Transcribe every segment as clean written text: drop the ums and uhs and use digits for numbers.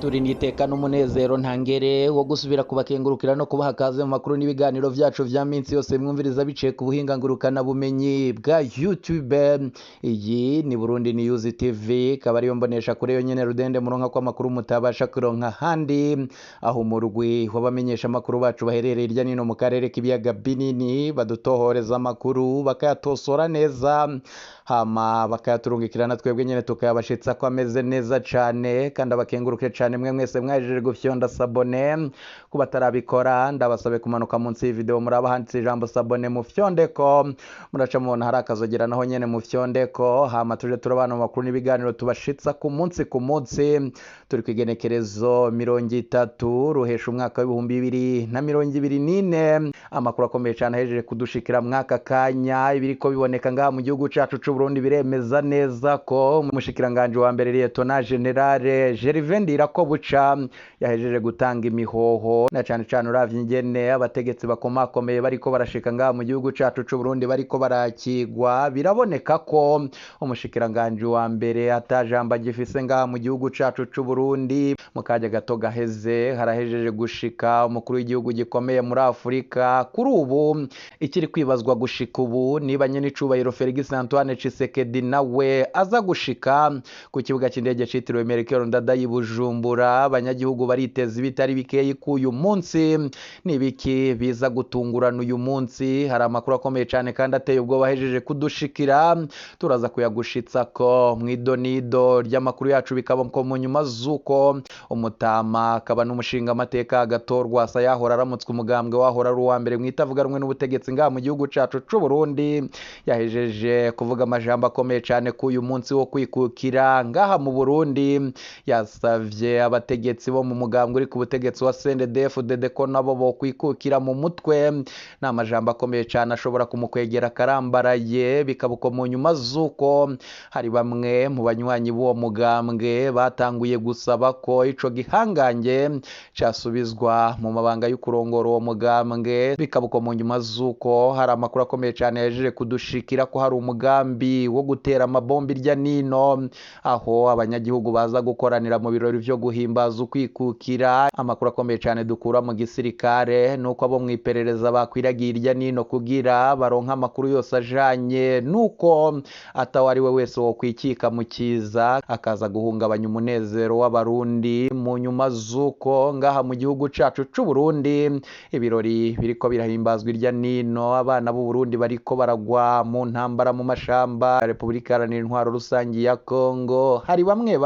Turi n'iteka n'umunezero ntangere wo gusubira kubakengurukira no kubaha kaze mu makuru n'ibiganiro vyacu vya minsi yose mwumviriza biciye ku buhinga ngurukana bumenyi bwa YouTube. Iyi ni Burundi News TV, ikaba ariyo mbonesha kure yonyene rudende muronka ko amakuru mutabasha kuronka handi, aho umurwi w'abamenyesha amakuru bacu baherereye hirya nino mu karere k'ibiyaga binini badutohoreza amakuru bakayatosora neza, hama bakayaturungikirana twebwe nyene tukayabashitsa ko ameze neza cane. Kandi abakenguruke cane mwe mwese mwahejeje gufyonda s'abonner. Ku batarabikora, ndabasabe kumanuka munsi y'ivideo muraba handitse ijambo s'abonner, mufyondeko. Muraca mubona hari akazogera, naho nyene mufyondeko, hama tuje turabana mu makuru n'ibiganiro tubashitsa ku munsi ku munsi. Turi kw'igenekerezo 30 ruhesha umwaka w'2024. Amakuru akomeye cane ahejeje kudushikira mwaka kanya, ibiriko biboneka ngaha mu gihugu cacu c'Uburundi biremeza neza ko umushikiranganji wa mbere, Lieutenant Général Gervais Ndirakobuca, yahejeje gutanga imihoho, na cane cane uravye ingene abategetsi bakomakomeye bariko barashika ngaha mu gihugu cacu c'Uburundi bariko barakigwa, biraboneka ko umushikiranganji wa mbere atajambo agifise ngaha mu gihugu cacu c'Uburundi. Mu kanya gato gaheze harahejeje gushika umukuru w'igihugu gikomeye muri Afurika. Kuri ubu ikiri kwibazwa gushika ubu, niba nyene icubahiro Felix Antoine Tshisekedi nawe aza gushika ku kibuga c'indege citiriwe Melchior Ndadaye i Bujumbura. Abanyagihugu bariteza ibitari bikeyi ku uyu munsi. Nibiki biza gutungurana uyu munsi? Hari amakuru akomeye cane kandi ateye ubwoba ahejeje kudushikira, turaza kuyagushitsa ko mw'idonido ry'amakuru yacu. Bikaba ko mu nyuma z'uko umutama akaba n'umushinga amateka agatorwa asa yahora aramutswe umugambwe wahora ari uwa mbere mwitavuga rumwe n'ubutegetsi ngaha mu gihugu cacu c'u Burundi, yahejeje kuvuga amajambo akomeye cane ku uyu munsi wo kwikukira ngaha mu Burundi. Yasavye abategetsi bo mu mugambwe uri ku butegetsi wa CNDD-FDD ko nabo bokwikukira mu mutwe. Ni amajambo akomeye cane ashobora kumukwegera akarambaraye. Bikaba uko mu nyuma z'uko hari bamwe mu banywanyi b'uwo mugambwe batanguye gusaba ko ico gihangange casubizwa mu mabanga y'ukurongora uwo mugambwe. Bikaba uko mu nyuma z'uko hari amakuru akomeye cane yahejeje kudushikira ko hari umugambi wo gutera amabombi irya nino aho abanyagihugu baza gukoranira mu birori vyo guhimbaza ukwikukira. Amakuru akomeye cane dukura mu gisirikare nuko abo mw'iperereza bakwiragiye irya nino kugira baronke amakuru yose ajanye nuko atawe ari we wese wokwikika mu kiza akaza guhungabanya umunezero w'Abarundi, mu nyuma z'uko ngaha mu gihugu cacu c'Uburundi ibirori biriko birahimbazwa irya nino, abana b'u Burundi bariko baragwa mu ntambara mu mashamba ya Repubulika Iharanira Intwaro Rusangi ya Kongo. Hari bamwe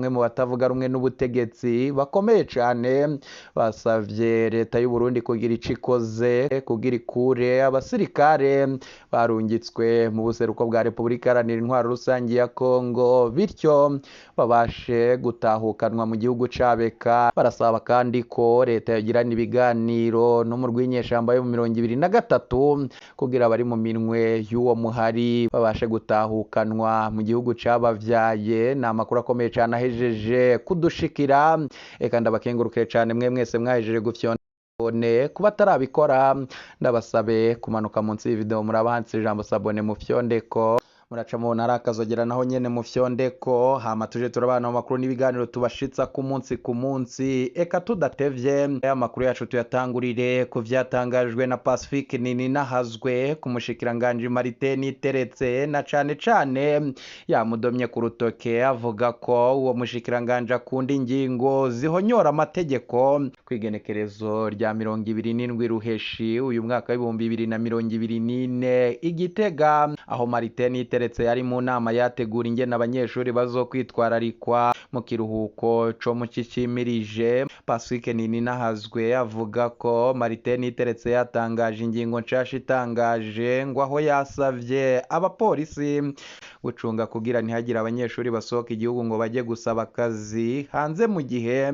mu batavuga rumwe n'ubutegetsi bakomeye cane basavye leta y'u Burundi kugira ico ikoze kugira ikure abasirikare barungitswe mu buseruko bwa Repubulika Iharanira Intwaro Rusangi ya Kongo, bityo babashe gutahukanwa mu gihugu cabeka. Barasaba kandi ko leta yogirana ibiganiro no mu rw'inyeshamba yo mu 23 kugira abari mu minwe y'uwo muhari babashe gutahukanwa mu gihugu cabavyaye. Ni amakuru akomeye cane ahejeje kudushikira. Eka ndabakengurukire cane mwe mwese mwahejeje gufyonda. Kuba atarabikora, ndabasabe kumanuka munsi y'ivideo muraba handitse ijambo s'abonner, mufyondeko. Muraca mubona hari akazogera, naho nyene mufyondeko, hama tuje turabana mu makuru n'ibiganiro tubashitsa ku munsi ku munsi. Eka tudatevye, amakuru yacu tuyatangurire ku vyatangajwe na Pacifique Nininahazwe ku mushikiranganji Martin Niteretse, na cane cane yamudomye ku rutoke avuga ko uwo mushikiranganji akunda ingingo zihonyora amategeko. Kw'igenekerezo rya 27 ruheshi uyu mwaka w'2024 i Gitega, aho Martin Niteretse yari mu nama yategura ingene abanyeshuri bazokwitwararikwa mu kiruhuko co mu cicimirije, Pacifique Nininahazwe avuga ko Martin Niteretse yatangaje ingingo nshasha itangaje, ngo aho yasavye abapolisi gucunga kugira ntihagire abanyeshuri basohoka igihugu ngo bajye gusaba akazi hanze mu gihe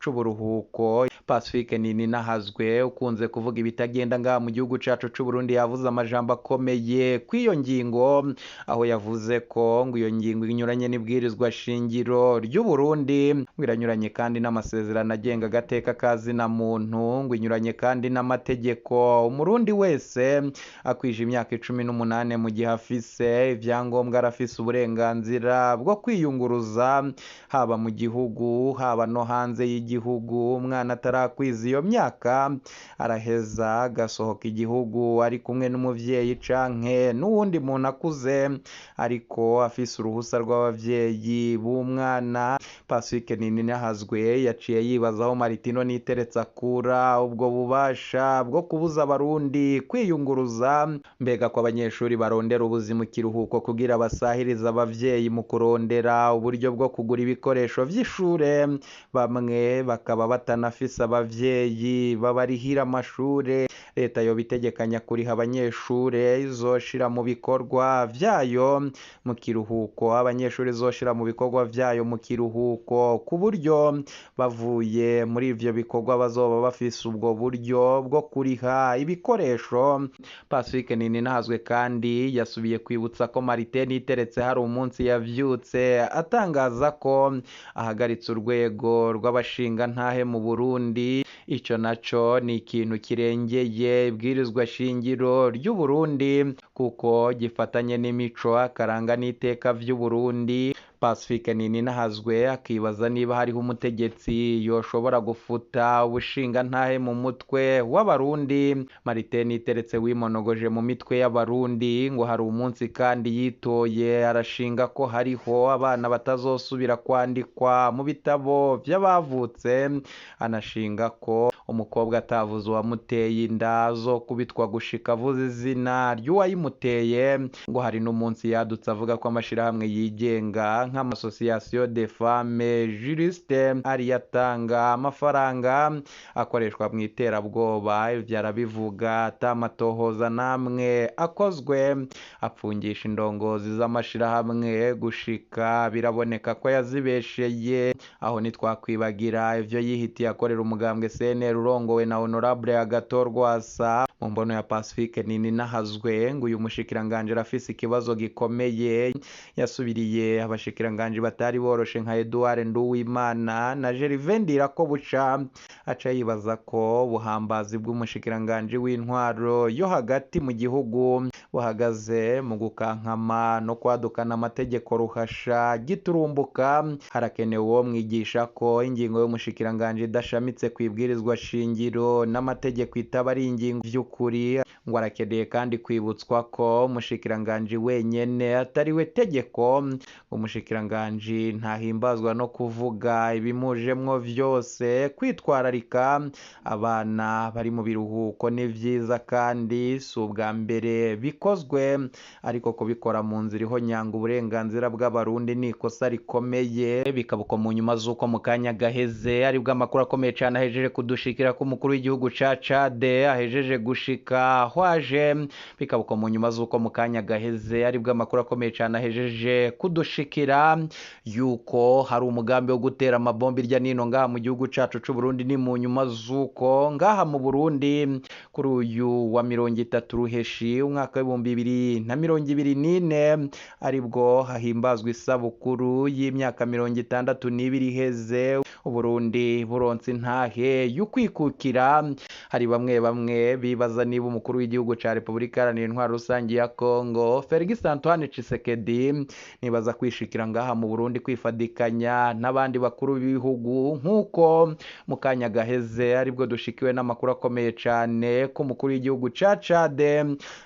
c'uburuhuko. Pacifique Nininahazwe ukunze kuvuga ibitagenda ngaha mu gihugu cacu c'u Burundi yavuze amajambo akomeye kw'iyo ngingo, aho yavuze ko ngo iyo ngingo inyuranye n'ibwirizwa shingiro ry'u Burundi, ngo iranyuranye kandi n'amasezerano agenga agateka ka zina muntu, ngo inyuranye kandi n'amategeko. Umurundi wese akwije imyaka 18 mu gihe afise ivyangombwa arafise uburenganzira bwo kwiyunguruza haba mu gihugu haba no hanze y'igihugu. Umwana atarakwiza iyo myaka araheza agasohoka igihugu ari kumwe n'umuvyeyi canke n'uwundi muntu akuze ariko afise uruhusa rw'abavyeyi b'umwana. Pacifique Nininahazwe yaciye yibaza aho Martino Niteretse akura ubwo bubasha bwo kubuza abarundi kwiyunguruza. Mbega ko abanyeshuri barondera ubuzima ikiruhuko kugira basahirize abavyeyi mu kurondera uburyo bwo kugura ibikoresho vy'ishure, bamwe bakaba batanafise abavyeyi babarihira amashure. Leta yoba itegekanya kuriha abanyeshure izoshira mu bikorwa vyayo mu kiruhuko, abanyeshuri izoshira mu bikorwa vyayo mu kiruhuko, ku buryo bavuye muri ivyo bikorwa bazoba bafise ubwo buryo bwo kuriha ibikoresho. Pacifique Nininahazwe kandi yasubiye kwibutsa ko Martin Niteretse hari umunsi yavyutse atangaza ko ahagaritse urwego rw'abashingantahe mu Burundi. Ico naco ni ikintu kirengeye ibwirizwa shingiro ry'u Burundi kuko gifatanye n'imico, akaranga n'iteka vy'u Burundi. Pacifique Nininahazwe akibaza niba hariho umutegetsi yoshobora gufuta ubushingantahe mu mutwe w'abarundi. Martin Niteretse wimonogoje mu mitwe y'abarundi ngo hari umunsi kandi yitoye arashinga ko hariho abana batazosubira kwandikwa mu bitabo vy'abavutse, anashinga ko umukobwa atavuze uwamuteye inda zo kubitwa gushika avuze izina ry'uwayimuteye. Ngo hari n'umunsi yadutse avuga ko amashirahamwe yigenga nk'amasosiyasiyo de femme juriste ariyo atanga amafaranga akoreshwa mu iterabwoba. Ivyo arabivuga atamatohoza namwe akozwe, apfungisha indongozi z'amashirahamwe gushika biraboneka ko yazibesheye. Aho ntitwakwibagira ivyo yihitiye akorera umugambwe CNL urongowe na Honorable Agathon Rwasa. Mu mbono ya Pacifique Nininahazwe ngo uyu mushikiranganje arafise ikibazo gikomeye, yasubiriye abashikiranganji batari boroshe nka Edouard Nduwimana na Gervais Ndirakobuca, aca yibaza ko ubuhambazi bw'umushikiranganji w'intwaro yo hagati mu gihugu buhagaze mu gukankama no kwadukana amategeko ruhasha giturumbuka. Harakenewe uwo mwigisha ko ingingo y'umushikiranganji idashamitse ku ibwirizwa shingiro n'amategeko itaba ari ingingo vy'ukuri. Ngo arakeneye kandi kwibutswa ko umushikiranganji wenyene atari we tegeko. Umushikiranganji ntahimbazwa no kuvuga ibimujemwo vyose. Kwitwararika abana bari mu biruhuko ni vyiza kandi si ubwa mbere bikozwe, ariko kubikora mu nzira ihonyanga uburenganzira bw'abarundi ni ikosa rikomeye. Bikabuko mu nyuma z'uko mu kanya gaheze aribwo amakuru akomeye cane ahejeje kudushikira ko umukuru w'igihugu ca Chad ahejeje gushika aho aje. Bikabuko mu nyuma z'uko mu kanya gaheze aribwo amakuru akomeye cane ahejeje kudushikira yuko hari umugambi wo gutera amabombi irya nino ngaha mu gihugu cacu c'u Burundi. Ni mu nyuma z'uko ngaha mu Burundi kuri uyu wa 30 Ruheshi umwaka w'2024 aribwo hahimbazwa isabukuru y'imyaka 62 iheze Uburundi buronse intahe y'ukwikukira. Hari bamwe bamwe bibaza niba umukuru w'igihugu ca Repubulika Iharanira Intwaro Rusangi ya Kongo Felix Antoine Tshisekedi nibaza kwishikira ngaha mu Burundi kwifadikanya n'abandi bakuru b'ibihugu, nk'uko mu kanya gaheze aribwo dushikiwe n'amakuru akomeye cane ko umukuru w'igihugu ca Chad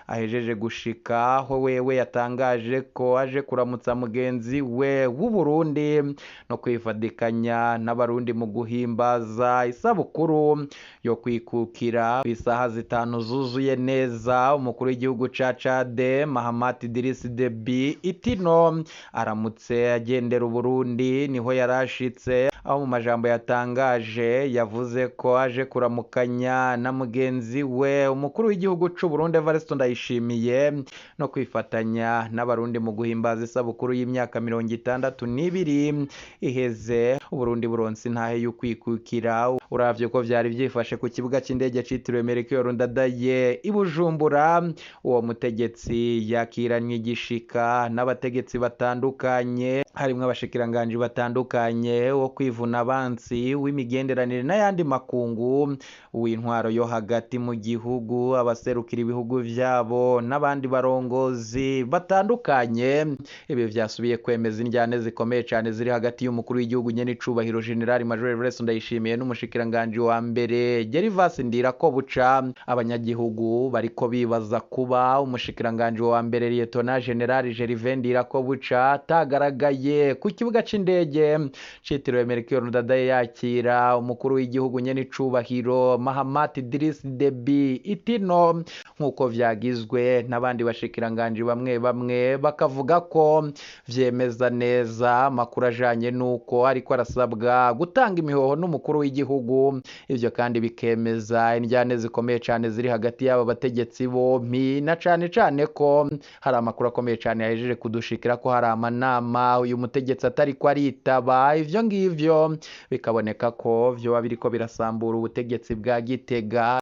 ahejeje gushika aho wewe yatangaje ko aje kuramutsa mugenzi we w'u Burundi no kwifadikanya n'abarundi mu guhimbaza isabukuru yo kwikukira. Ku isaha 5 zuzuye neza umukuru w'igihugu ca Chad Mahamat Idriss Deby Itno aramutse agendera Uburundi, niho yarashitse Aho mu majambo yatangaje yavuze ko aje kuramukanya na mugenzi we umukuru w'igihugu c'u Burundi Evariste Ndayishimiye no kwifatanya n'abarundi mu guhimbaza isabukuru y'imyaka 62 iheze Uburundi buronse intahe y'ukwikukira. Uravye ko vyari vyifashe ku kibuga c'indege citiriwe Melchior Ndadaye i Bujumbura, uwo mutegetsi yakiranywe igishika n'abategetsi batandukanye harimwo abashikiranganji batandukanye wo kwivuna abansi w'imigenderanire n'ayandi makungu, w'intwaro yo hagati mu gihugu, abaserukira ibihugu vyabo n'abandi barongozi batandukanye. Ibi vyasubiye kwemeza indyane zikomeye cane ziri hagati y'umukuru w'igihugu nyene icubahiro General Major Evariste Ndayishimiye n'umushikiranganji wa mbere Gervas Ndirakobuca. Abanyagihugu bariko bibaza kuba umushikiranganji wa mbere Lieutenant General Gervais Ndirakobuca atagaragaye ku kibuga c'indege citiriwe Melchior Ndadaye yakira umukuru w'igihugu nyene icubahiro Mahamat Idriss Deby Itno, nk'uko vyagizwe n'abandi bashikiranganji bamwe bamwe bakavuga ko vyemeza neza amakuru ajanye n'uko ariko arasabwa gutanga imihoho n'umukuru w'igihugu. Ivyo kandi bikemeza indyane zikomeye cane ziri hagati y'aba bategetsi bompi, na cane cane ko hari amakuru akomeye cane yahejeje kudushikira ko hari amanama uyu mutegetsi atariko aritaba. Ivyo ngivyo bikaboneka ko vyoba biriko birasambura ubutegetsi bwa Gitega.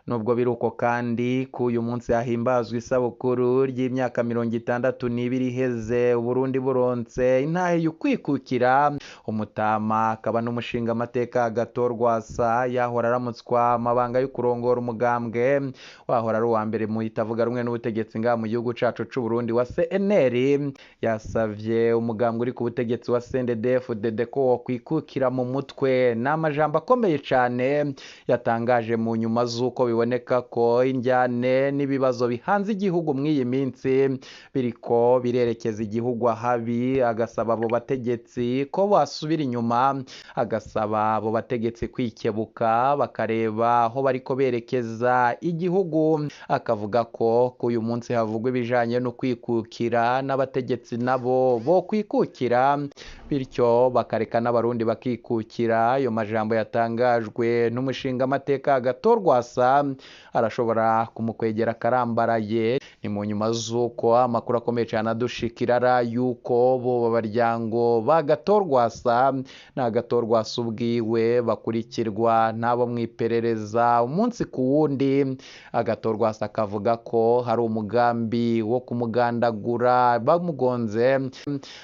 Nubwo biruko kandi ku uyu munsi hahimbazwa isabukuru ry'imyaka 62 iheze Uburundi buronse intahe y'ukwikukira, umutama akaba n'umushinga amateka Agathon Rwasa yahora aramutswa amabanga yo kurongora umugambwe wahora ari uwa mbere mu itavuga rumwe n'ubutegetsi ngaha mu gihugu cacu c'u Burundi wa CNL, yasavye umugambwe uri ku butegetsi wa CNDD-FDD ko wokwikukira mu mutwe. Ni amajambo akomeye cane yatangaje mu nyuma z'uko biboneka ko indyane n'ibibazo bihanze igihugu mw'iyi minsi biriko birerekeza igihugu ahabi, agasaba abo bategetsi ko basubira inyuma, agasaba abo bategetsi kwikebuka bakareba aho bariko berekeza igihugu. Akavuga ko uyu munsi havugwa ibijanye no kwikukira n'abategetsi nabo bo kwikukira, bityo bakareka n'abarundi bakikukira. Ayo majambo yatangajwe n'umushinga amateka Agathon Rwasa arashobora kumukwegera akarambaraye. Ni mu nyuma z'uko amakuru akomeye cyane adushikira yuko bo babaryango ba Agathon Rwasa na Agathon Rwasa ubwiwe bakurikirwa n'abo mu iperereza umunsi ku wundi. Agathon Rwasa akavuga ko hari umugambi wo kumugandagura bamugonze.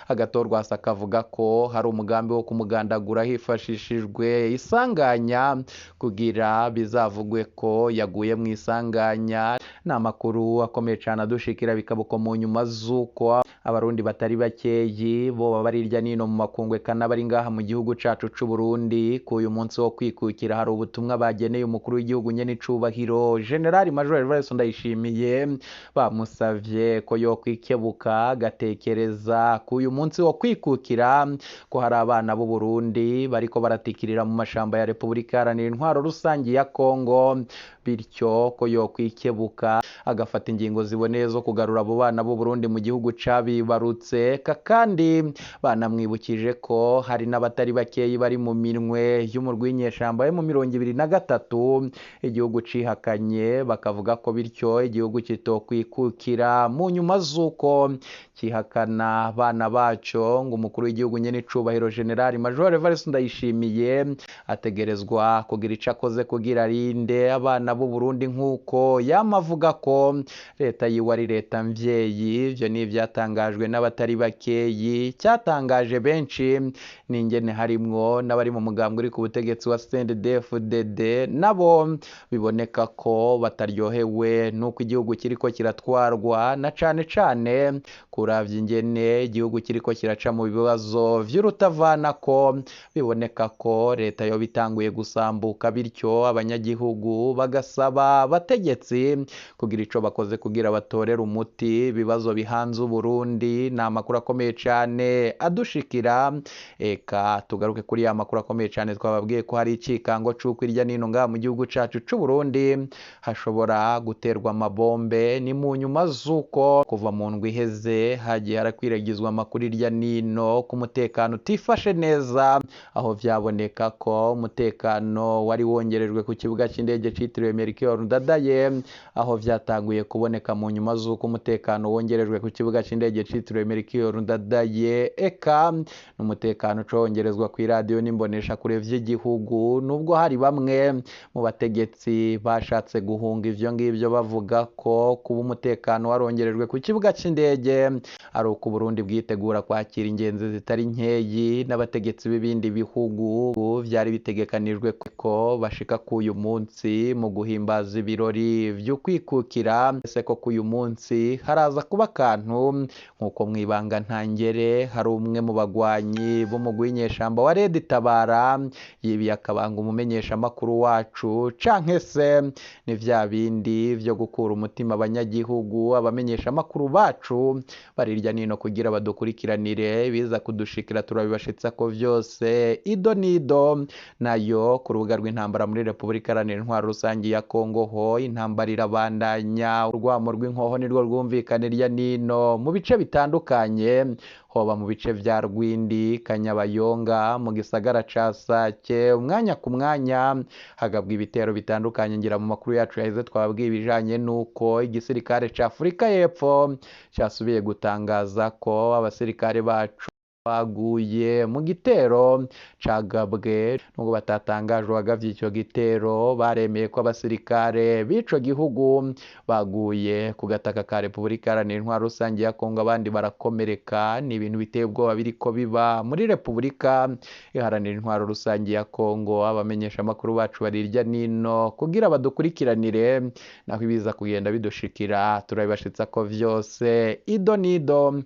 Agathon Rwasa akavuga ko hari umugambi wo kumugandagura hifashishijwe isanganya kugira bizavugwe ko yaguye mu isanganya. Ni amakuru akomeye cyane adushikira bikabuko mu nyuma z'uko abarundi batari bakeyi bo bari hirya nino mu makungwe kanabari ngaha mu gihugu cacu c'u Burundi. Ku uyu munsi wo kwikukira hari ubutumwa bageneye umukuru w'igihugu nyene icubahiro General Major Evariste Ndayishimiye, bamusavye ko yo kwikebuka agatekereza ku uyu munsi wo kwikukira ko hari abana b'u Burundi bariko baratikirira mu mashamba ya Repubulika Iharanira Intwaro Rusangi ya Kongo, bityo ko yo kwikebuka agafata ingingo ziboneye zo kugarura abo bana b'u Burundi mu gihugu cabibarutse. Kandi banamwibukije ko hari n'abatari bakeyi bari mu minwe y'umurwi w'inyeshamba yo mu 23 igihugu cihakanye, bakavuga ko bityo igihugu kitokwikukira mu nyuma z'uko kihakana abana baco. Ngo umukuru w'igihugu nyene icubahiro General Major Evariste Ndayishimiye ategerezwa kugira ico akoze kugira arinde abana b'u Burundi nk'uko yamavuga ko leta yiwe ari leta mvyeyi. Ivyo ni ivyatangajwe n'abatari bakeyi, cyatangaje benshi n'ingene harimwo n'abari mu mugambwe uri ku butegetsi wa CNDD-FDD, nabo biboneka ko bataryohewe n'uko igihugu kiriko kiratwarwa, na cane cane kuravya ingene igihugu kiriko kiraca mu bibazo vy'urutavanako. Biboneka ko leta yoba itanguye gusambuka, bityo abanyagihugu bagasaba abategetsi kugira ico bakoze kugira batorere umuti ibibazo bihanze Uburundi. Ni amakuru akomeye cane adushikira. Eka tugaruke kuri ya makuru akomeye cane twababwiye ko hari icikango c'uko irya nino ngaha mu gihugu cacu c'u Burundi hashobora guterwa amabombe. Ni mu nyuma z'uko kuva mu ndwi iheze haheze hagiye harakwiragizwa amakuru irya nino ku mutekano utifashe neza, aho vyaboneka ko umutekano wari wongerejwe ku kibuga c'indege citiriwe Melchior Ndadaye, aho vyatanguye kuboneka mu nyuma z'uko umutekano wongerejwe ku kibuga c'indege citiriwe Melchior Ndadaye, eka n'umutekano ucongerezwa kw'iradiyo n'imboneshakure vy'igihugu, nubwo hari bamwe mu bategetsi bashatse guhunga ivyo ngivyo bavuga ko kuba umutekano warongerejwe ku kibuga c'indege ari uko Burundi bwitegura kwakira ingenzi zitari nkeyi n'abategetsi b'ibindi bihugu vyari bitegekanijwe ko bashika k'uyu munsi mu guhimbaza ibirori vy'ukwikukira. Ese ko k'uyu munsi haraza kuba akantu nk'uko mwibanga ntangere hari umwe mu bagwanyi b'umugwi w'inyeshamba wa Red Tabara yibiye akabanga umumenyeshamakuru wacu, canke se ni vya bindi vyo gukura umutima abanyagihugu, abamenyeshamakuru bacu barirya nino kugira badukurikiranire biza kudushikira turabibashitsa ko vyose ido nido. Nayo ku rubuga rw'intambara muri Repubulika Iharanira Intwaro Rusangi ya Kongo ho intambara irabandanya, urwamo rw'inkoho nirwo rwumvikana irya nino mu bice bitandukanye, hoba mu bice vya Rwindi, Kanyabayonga, mu gisagara ca Sake, umwanya ku mwanya hagabwa ibitero bitandukanye. Ngira mu makuru yacu yaheze twababwiye ibijanye n'uko igisirikare ca Afurika y'Epfo casubiye gutangaza ko abasirikare bacu baguye mu gitero cagabwe, nubwo batatangaje uwagavye ico gitero, baremeye ko abasirikare b'ico gihugu baguye ku gataka ka Repubulika Iharanira Intwaro Rusangi ya Kongo, abandi barakomereka. Ni ibintu biteye ubwoba biriko biba muri Repubulika Iharanira Intwaro Rusangi ya Kongo. Abamenyeshamakuru bacu barirya nino kugira badukurikiranire, naho ibiza kugenda bidushikira turabibashitsa ko vyose ido nido.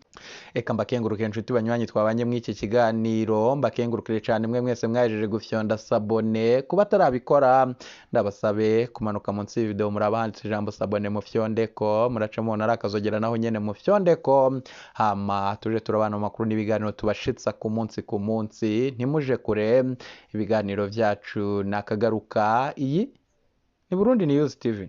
Eka mbakenguruke nshuti banywanyi twabanye mw'iki kiganiro, mbakengurukire cane mwe mwese mwahejeje gufyonda sabone. Kuba atarabikora ndabasabe kumanuka munsi y'ivideo muraba handitse ijambo sabone mufyondeko, muraca mubona ari akazogera naho nyene mufyondeko, hama tuje turabana mu makuru n'ibiganiro tubashitsa ku munsi ku munsi. Ntimuje kure, ibiganiro vyacu nakagaruka. Iyi ni Burundi News TV.